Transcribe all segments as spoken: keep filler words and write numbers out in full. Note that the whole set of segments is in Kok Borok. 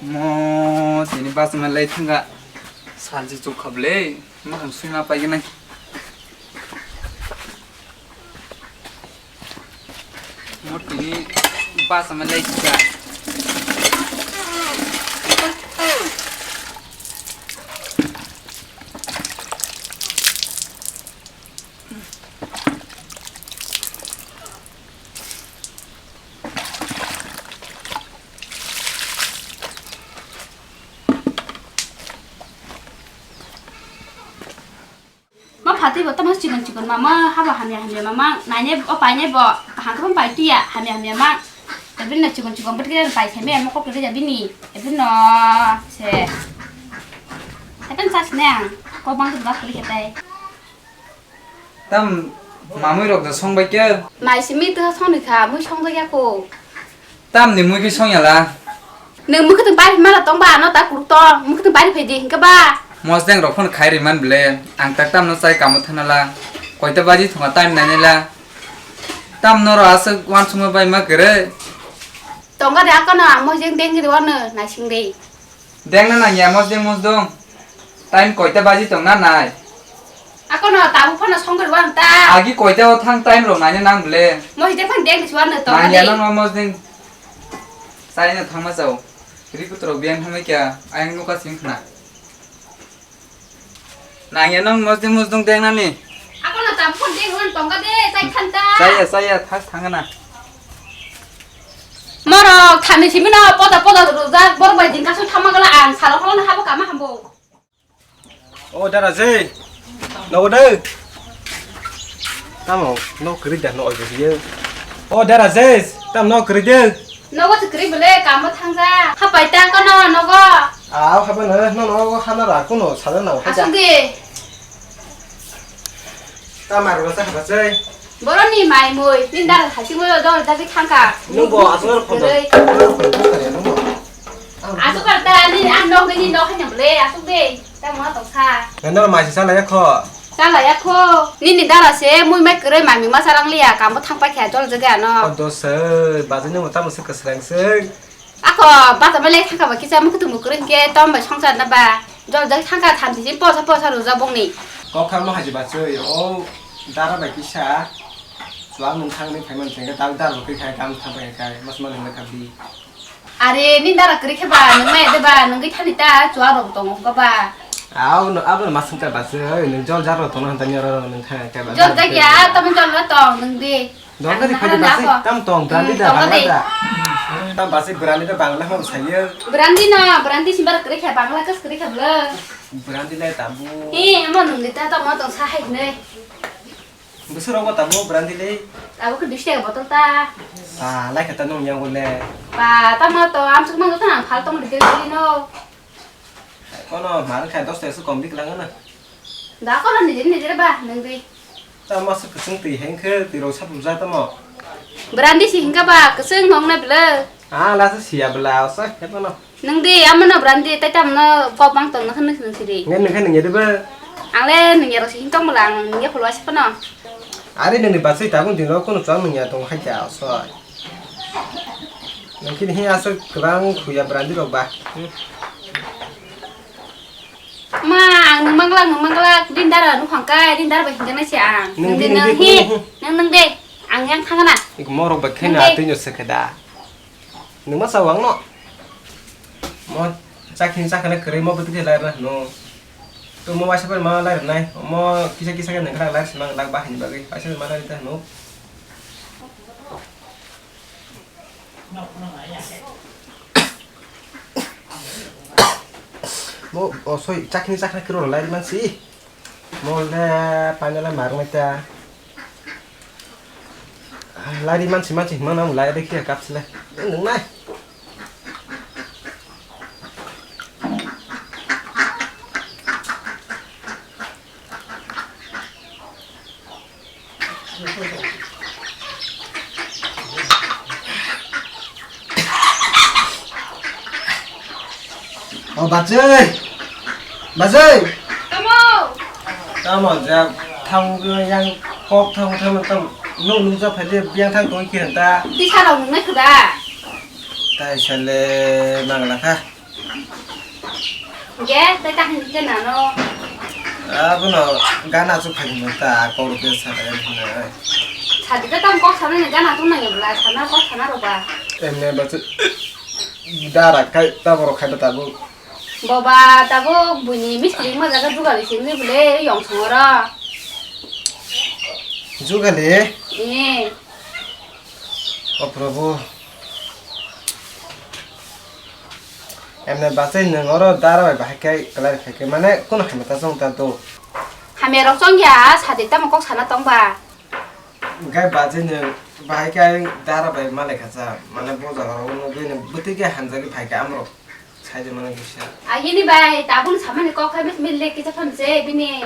Mo tini bus ma lai thanga. Salji chuk khable. Mo ham sui ma pai gana. Mo tini bus ma lai thanga. Ma phatwi bo tamo chikon chikon mama haba hamya hamya mama naine o paine bo hangkhe pai tuya hamya hamya ma. Ebin no chikon chikon bet khe pai theme mo kok tuli jabini ebin no se. Happen sas ne ang kok bang ba kuli khe tai. Tam mamui rok da song bai khe. Mai simi tha song ni kha mui song bai ya ko. Tam ni mui khe song ya la. Nwng mwkhwtwng bari mala tong ba, ano ta kuruk tong, mwkhwtwng bari phai di, hingke ba? Mosdeng rok phano khai ri man bile, ang tak tam no chai kamo thana la. Koita baji thonga time nai nai la. Tam noro aswk wansukma bai ma kwrwi. Tonga de akono, ang mosdeng deng ri wano, naising de. Deng na nang ya mosdeng mosdong. Time koita baji tong na nai? Akono tabuk phano songkar wan ta. Agi koita o thang time rok naina nang ble. Mosdeng phano deng ri wano tonga de. Nang ya nang no mosdeng. Sai na thangma chao. Rikut rok biang thangma kya ayang nuka sing khna. Nang ya nang mosdeng mosdong deng nani. Akono tabuk phano deng wan tonga de, sai khan ta. Sai ya, sai ya, thas thang na. Morok thani simi no poda poda rujak, borok bai din kasu thangma gala ang salo holo na habo kama hambo. O dara je. Nogo de. Tamo no kri da no oje ye. O dara je. Tam no kri de. Nogo se kri bele kamo thangja. Hapai ta kono nogo. Aw haba no no no hana ra kuno sala na. Asung de. Tamar rasa haba je. Boroni mai mui, nin dara thasi mui dol dagi thangka. Nungbo aswk phone. Aswk kar ta nin an nok nin nok hanya bole, aswk de. Ta mo tong sa. Nandar mai sa la yakho. Sa la yakho. Nini dara se mui mai kre mami ma sarang liya, kamo thang pa khe dol jage ano. O dos se, baji nungbo tamo se kwsrang se. Ako bata belai thangka ba kisa mukhutu mukurun ke tom bai songchar na ba. Jol jai thangka thamchi jin posa posa rujak bongni. Kok kha mo haji bachoi o dara bai kisa. Chuang nung thang ni phaiman thengke dal dal bo khe khai kam thang bai khai mas ma nung kha bi. Are ni dara kri khe ba nung mai de ba nung thani ta chuang rok tong ko ba. Aw no abo ma sung ta bachoi nung jol jar rok tong na hanta ni oro nung thang khai ba. Jol jai ya tam jol tong nung de. Dongkha di Ang khadi nahara basi nako. Tam tong brandi Hmm, da tong bangla di. Da. Tam basi brandi da bangla hon sayo. Brandi na, brandi simbar kri kha bangla kas kri kha bla. Brandi lai tabu. He, amo nung di ta tamo tong sa hai ne. Busu rogo tabu brandi lai. Tabu ke dusya botol ta. Ah, lai kata nung yang le. Pa, tamo to am suk mang to nang phal tong di kri no. Kono mar khai dos ta su kom dik lang na. Da kono nijir nijir ba nung di. Tamo se kwchwng twi hengkhe twi rok sapung ja tamo. Brandi si hingka ba kwchwng nong na bwle. Ah, la se siya bwla, asa, hepa no. Nung di, amo no brandi, tai tam no kok bang tong no hwn nung siri. Nge nung khe nung ya de ba? Ang le nung ya rok si hing tong bwla, ang nung ya khulwa si phano. Ari nung ni basai tabung din rok kono chwng nung ya tong hai kya, asa. Nung khe ni hi asa kwbang khuya brandi rok ba. Hmm. Ma, ang nung manglak, nung manglak, din dara nung hangkai, din dara bai hingkha nai se ang. Nung di, nung di, nung di, hi, nung di, nung nung de, ang yang thangna. Iko morok bai khaina nung de. Atwi no se khe da. Nung ma sa wang no. Mo chakhin chakhana kwrwi mo bwtwi khe lai rwna hino. To mo waisa pai ma lai rwnai. Mo kisa kisa khe nung khna lai se mang lak bahini bagwi. Waisa ma lai ta hino. Mo, oh, sorry, chakni chakna kiro lai man si. Mo le paina le mar mai ta. Lai man si man si himang nang lai de kia kap sile. Nung nai. O bachai, bachai. Tamo. Tamo ja thang yang kok thang thang tam nung nung ja phai de biang thang tong ki hanta. Tisa rok nung nai khuda. Tai sale nang la kha. Ge, tei ta hinwi khe nano. Abono gana chu phai mo ta, kok rw khe sa da hwnwi. Sadi ta tam kok sanani gana chung nai bla, sana kok sana rw ba. Emne ba chu dara khai ta borok khai ta tabuk. Boba, tabuk buini mistri ma jaga jugali singni bole yong songora. Jugali? Eh. O Prabhu. Emne bachai nwng oro dara bai bahai khe kwlai phai khe mane kuno hamya ta chong ta do. Hamya rok chong ya, sadi tamo kok sana tong ba. Gai bachai nwng bahai khe dara bai malai kha cha, mane bo jaga rok nugwi nwng bwtwi khe hamjagwi phai khe amrok sai de mane kisa. Agini bai tabun samani kok kha mis mil le kisa phone se bini.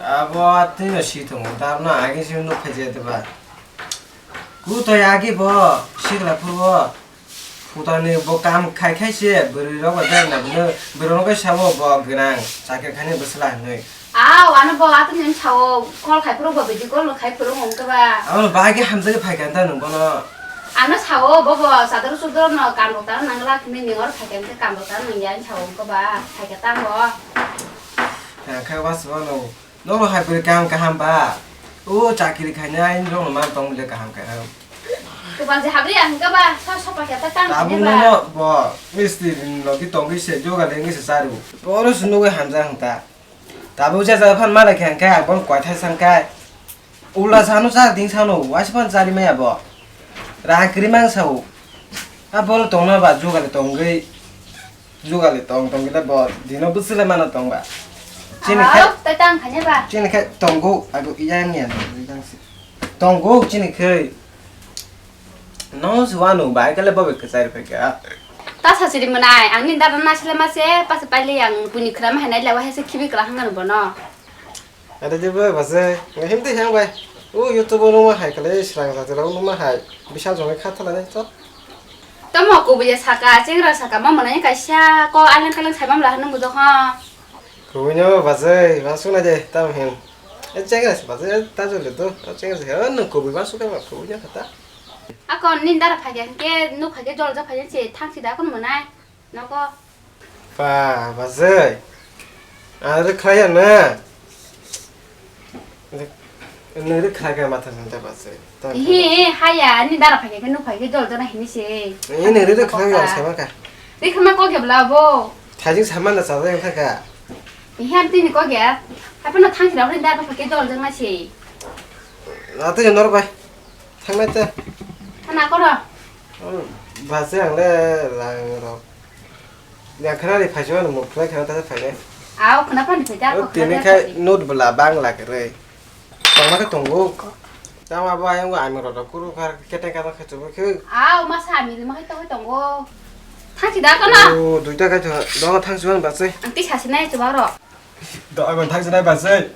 Abo twi no si tongo, tabno agi si nuk phai je de ba. Ku to agi bo, sikla phu bo. Putani bo kam khai khai se, bwrwi rok bai beng na bwno, bwrwi rok bai sabo bo gwnang, chakri khaini bwsla hinwi. Aw, ano bo atwng ni sao, call khai phuru bo video call khai phuru hwn khe ba. Abo bahai khe hamjagwi phai kha ta nwng bono. Ano sao, bo bo chador chudor no kam rok ta nang la khini ni or phai kha khe kam rok ta nang ya sao hwn khe ba, phai kha ta bo. Kha khe was bono. Nono hai bwrwi kaham kaham ba? O chakiri khainai rokno man tong bile kaham kaham. Tubal je habri ang ka ba, sa sopa kya ta tang Tabuk khainai ba. Nono bo mistri logi tongwi se joga lengwi se charu. Oro se nugwi hamjak hwnkha. Tabuk je jaga phan malai khe hwnkhe ang bono koithai san khai. Ula sano chak ding sano, waisa phan chari maya bo. Rang kwrwi mang sao. A bolo tongna ba joga le tongwi. Jugali tong tong gile bo dino bwswle mano tong ba. Chini khe Aw, tai tang khainai ba. Chini khe tongo ago iya niya jang si. Tongo chini khe. No se wano bai kale bo be kwchai phai kha. Ta sa siri manai, ang ni dara na sile ma se, pas paile yang buni khra ma hanai lawa he se khibi kla hangan bono. Ada di bai bajai, ngai him tei yang bai. U YouTube o numa hai kale srang jati rok numa hai. Bisal jongoi kha thala nai to. Tamo kubui ya saka, chengra saka, ma mwnai kaisa ko alang kalang sai mamla hanu mujok ha. Kubui no bajai, ba suna je, tam hin. E chengra se bajai, ta jole to, ta chengra se, oh, no kubui ba suka ma kubui ya kata. Ako nindara phai hingke, nuk phai ke jol ja phai se, thang si da kon mwnai. Nogo. Pa, bajai. Ang rwkhlai ya na. Nang rwkhlai kha matha santa bajai. He, haya, ani dara phai khe, nuk phai khe, jol jana hini se. Ini rwkhlai ya sama kha. Rwkhlai ma kok ya bla bo. Thajing sama na chajai ang kha. Ihe, am tini kok ya. Apa na thang sira hori dara phai khe, jol jana se. Ate ya nor bai. Thangnai te. Thana koro. Base ang le rang rok. Ya khana ri phaijo no mo khna khana ta phaile. Aw khna phan phai ta. Tini khai note bla bang la kre. Tongma khe tongo. Tama bo ayang bo ami rok rok kuru kar kete kata khe chobo khe. Aw masa ami ma khai to tongo. Thangsi da kono. O duita khai to dong thangsi ban base. Ang ti sasi nai choba ro. Do agon thangsi nai base.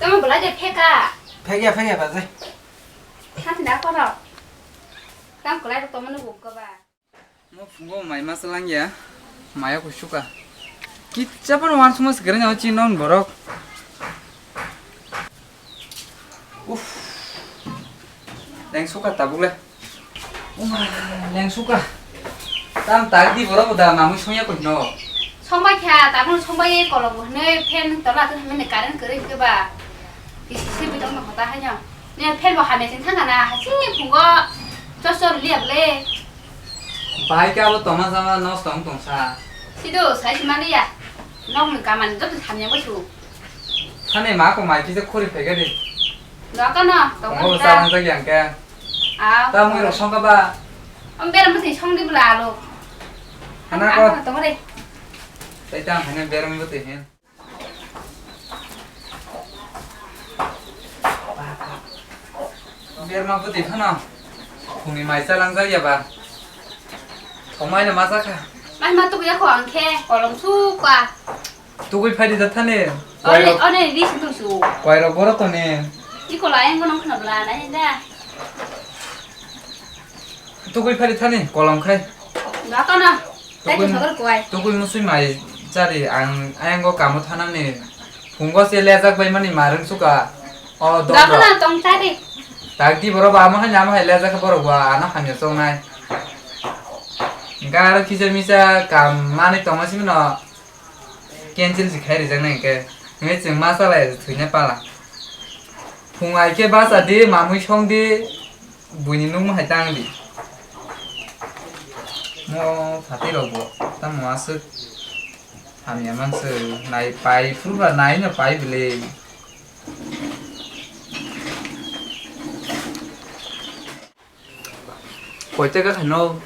Tamo belai de pheka. Phekya, phekya, bajai. Thang da kono. Tam kwlai rok tongmani bo kaba. Mo phungo mai masa langya. Maya kusuka. Kicha pano wan sumas gereng aw chinon borok. Uff. Leng suka tabuk le. Uma, leng suka. Tam tak di borok da mamui songya koi no. Songbai kha, tabuk songbai kolok bo hwnwi fan tola tong hwnwi current kwrwi hwnkhe ba. Kisi sibui tong no hota haino. Ne fan bo hamya sing thang kana, hasi phungo chor chor liya ble. Bai khe abo tongma jama nosto wng tongsa. Sido, sai si mani ya. Nokni kamani joto samya bai su. Thani ma ko mai kisa khori phai gadi. Doka no, tongma Tongo ta. Sa wng jagi ang khe. Ah, Ta mui rok song ka ba. Om beram bwtwi song di bwla alo. Hana Ang ko. Ang tong re. Tai ta ang hanya beram bwtwi hin. Berma bwtwi phano khungni mai chalangjak ya ba? Thongmai no ma cha kha. Mai ma tukuya kho ang khe kolom sukha. Tugui phai rijak thani. One, one ri si tu su. Koirok boro toni. Iko la yang gonong khna bla nai da. Tugui phari thani kolom khai. Doka no. Tei Tugui, tu sagar kuai. Tugui musui mai chari ang ayang go kamo thanani. Phungo se lejak bai mani marwng suka. O dok Gabana rok. Tong tari. Tagdi borok ba amo hai amo hai lejak borok ba ano hamya chongnai. Hingke aro kisa misa kam manwi tongma simi no cancel si khai rijak nai hingke. Hingke chwng ma salai thwina pala. Phung ai khe basa di mamwi song di buini nung hai tang di. Mo phatwi rok bo tamo aswk. Hamya manswk, nai pai phuru ba nai no pai bwle. Koita ka khano.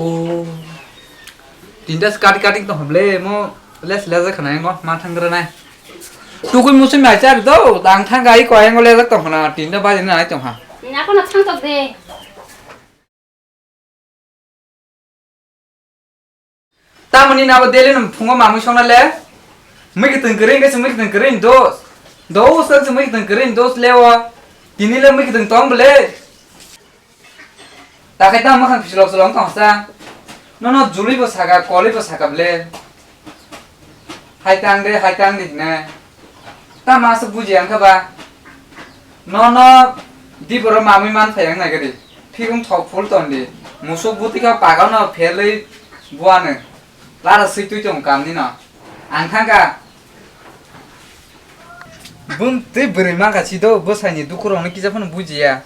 O. Tinta kati kati to hable mo les les khana ngo ma thangra nai. Tukui musim mai char do, dang thang gai ko ayang le tong khana tinta ba nai tong ha. Nako na thang tok de. Tamoni nabo daily no phungo mamwi songna le. Mui kitung kwrwi khe mui kitung kwrwi dos. Dos ang mui kitung kwrwi dos lewa. Tini le mui kitung tong bele. Takai tam makhang pislok slok tong sa. Nono juli bo saka, koli bo saka bele. Hai tang de, hai tang de hina. Tama se buji ang kha ba. Nono di boro mamwi man phai ang nai gadi. Phigum thok phul ton di. Musuk buti kha paga no phelwi buano. Lara swi twi tong kam ni no. Ang thang ka. Bun twi bwrwi man ka si do bwsai ni dukhu rok no kisa phano buji ya.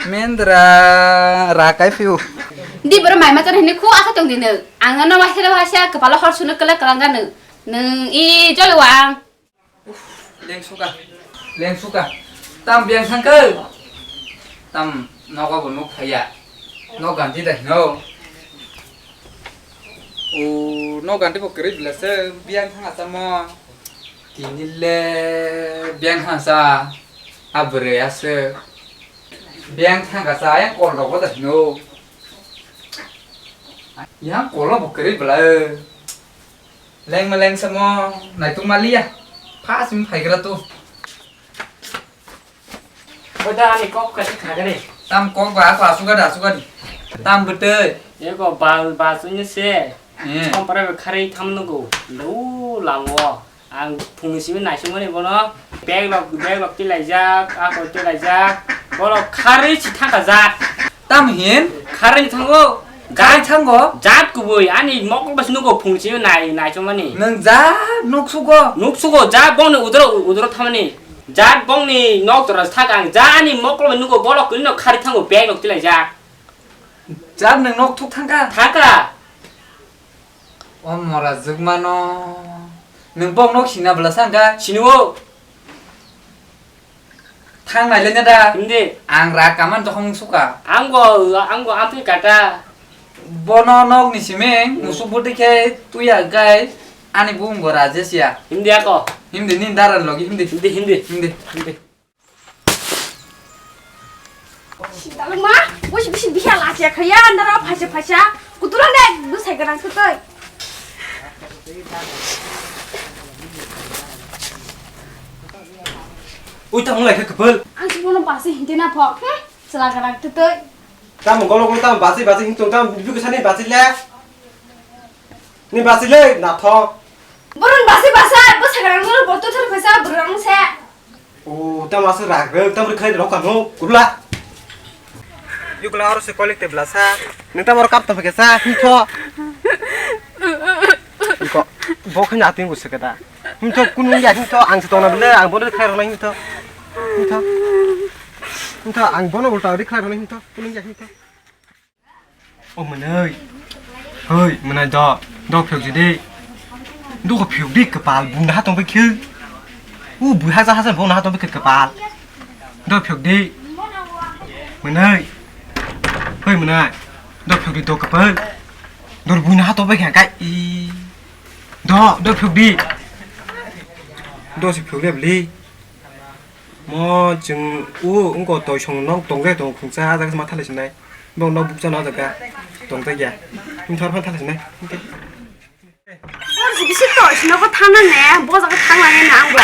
Mendra ra kai phiu. Di boro mai ma chana hini khu asa tong di nw. Ang no ma hero ha sia kapalo hor sunu kala kalanga nw. Nw i jol wang. Leng suka. Leng suka. Tam biang thang kau. Tam nogo bo nuk phaya. Nok ganti da hino. O nok ganti bo kri blase biang thang asa mo. Tini le biang thang sa. Abre ase. Biang thang ka sa yang kol rok da hino. Yang kol bo kri bla. Leng ma leng samo naitung maliya. Pha sim phaigra tu. Oda ani kok ka thik thagre. Tam kok ba ko asuga da asuga di. Tam bete. Eko bal ba sunya se. Eh. Kompare be khari tham nugo. Lu lango. Ang phungni simi naisingmani bono. Bag lok bag lok tilaijak, ako tilaijak. Bolo khari si thangka jat. Tam hin? Kharwi thango. Kharwi thango? Jat kubui, ani mokol basi nugo phungsi nai, nai chomani. Nwng ja nuksugo? Nuksugo, ja bongni udro, udro thamani. Jat bongni nok dora thak ang, ja ani mokol bai nugo bolok kwrwino kharwi thango bag rok tilai jak. Jat nwng nok thuk thangka? Thangka. O mora jwkmano. Nwng bok nok sina bwla sangka? Siniwo. Thang nailai na da. Hindi. Ang ra kaman tokhong suka. Ang go, ang go, ang twi kata. Bono nok ni siming, hmm, musuk bwtwi khe tuya gai ani bung go Rajesh ya. Hindi ako. Hindi ni daran logi hindi. Hindi, hindi. Hindi. Hindi. Dalma, busi bisi biha lache khaya, andara phaisa phaisa. Kutura ne, bu sai garang sutai. Ui, tamo lai khe kwpal. Ang si bono basi hinte na pho. Hmm? Sela garang tutui. Tamo golo golo tamo basi basi hintung tamo bibi kwsani basi le. Ni basi le na tho. Boron basi basa, basa garang boron botu thar phaisa borang se. O, tamo aswk rak rwk, tamo rwkhai rok kamo, kurla. Yukla oro se kolik te blasa. Neta moro kap to pheke sa, hintho. Iko, bo khanya ating bu sekeda. Hintho kunung ya, hintho ang se tongna bele, ang bono rwkhai rok hintho. Hintho. Hintho, ang bono ulta rwkhai rok hintho, kunung ya, hintho. O mwnwi. Hoi, mwnwi do. Do phiyok jidi. Do ko phiyok di kwpal, bung daha tong bai kheu. U bui haja haja bung daha tong bai kheu kwpal. Do phiyok di. Mwnwi. Hoi mwnwi. Do phiyok di do kwpal. Do bung daha tong bai kheu kai i. Do, do phiyok di. Do si phiyok di bli. Mo chwng u wngko toisong nok tongre tong khungsa ah jaga se ma thalai sinai. Bo nok bukcha no jaga tong tei ya. Wngthor phan thalai sinai. Bisi toisong nogo thangna ne, bo jaga thangna ne ang bo.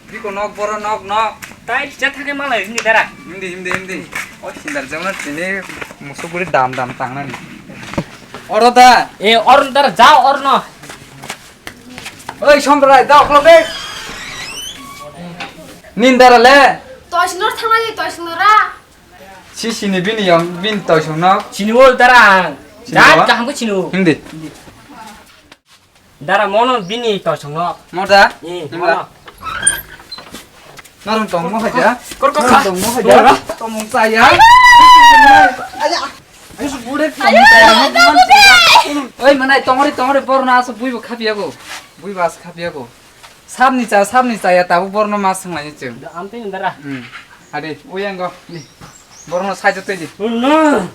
Biko nok boro nok nok. Tai kisa thangke malai hini dara. Hindi hindi hindi. O sindar jemna tini musuk guri dam dam tangnani. Oro da. E oro dara jao oro no. Oi, Sombrai, da, oklo de. Nini dara le? Toisnor thangna di, toisnora. Si sini bini yong, bini toisong no. Sini wol dara. Sini wol? Jat kaham ko sini wol. Hindi. Dara mono bini toisong no. Mo da? Eh, himla. Mono. Narung tong mo haja. Kor, kor, kor. Narung tong mo haja. Kor. Tomong saya. Aja. Ayo, bude. Ayo, ayo, ayo, ayo. Oi, manai, tongori, tongori, borno aso buibo khapiyago. Buibo aso khapiyago. Sabni cha, sabni cha ya, tabuk borno mas sanglaini chwng. Da, amtwi ni dara. Hmm. Ade, oi, ango. Borno side tei di. Oh, no.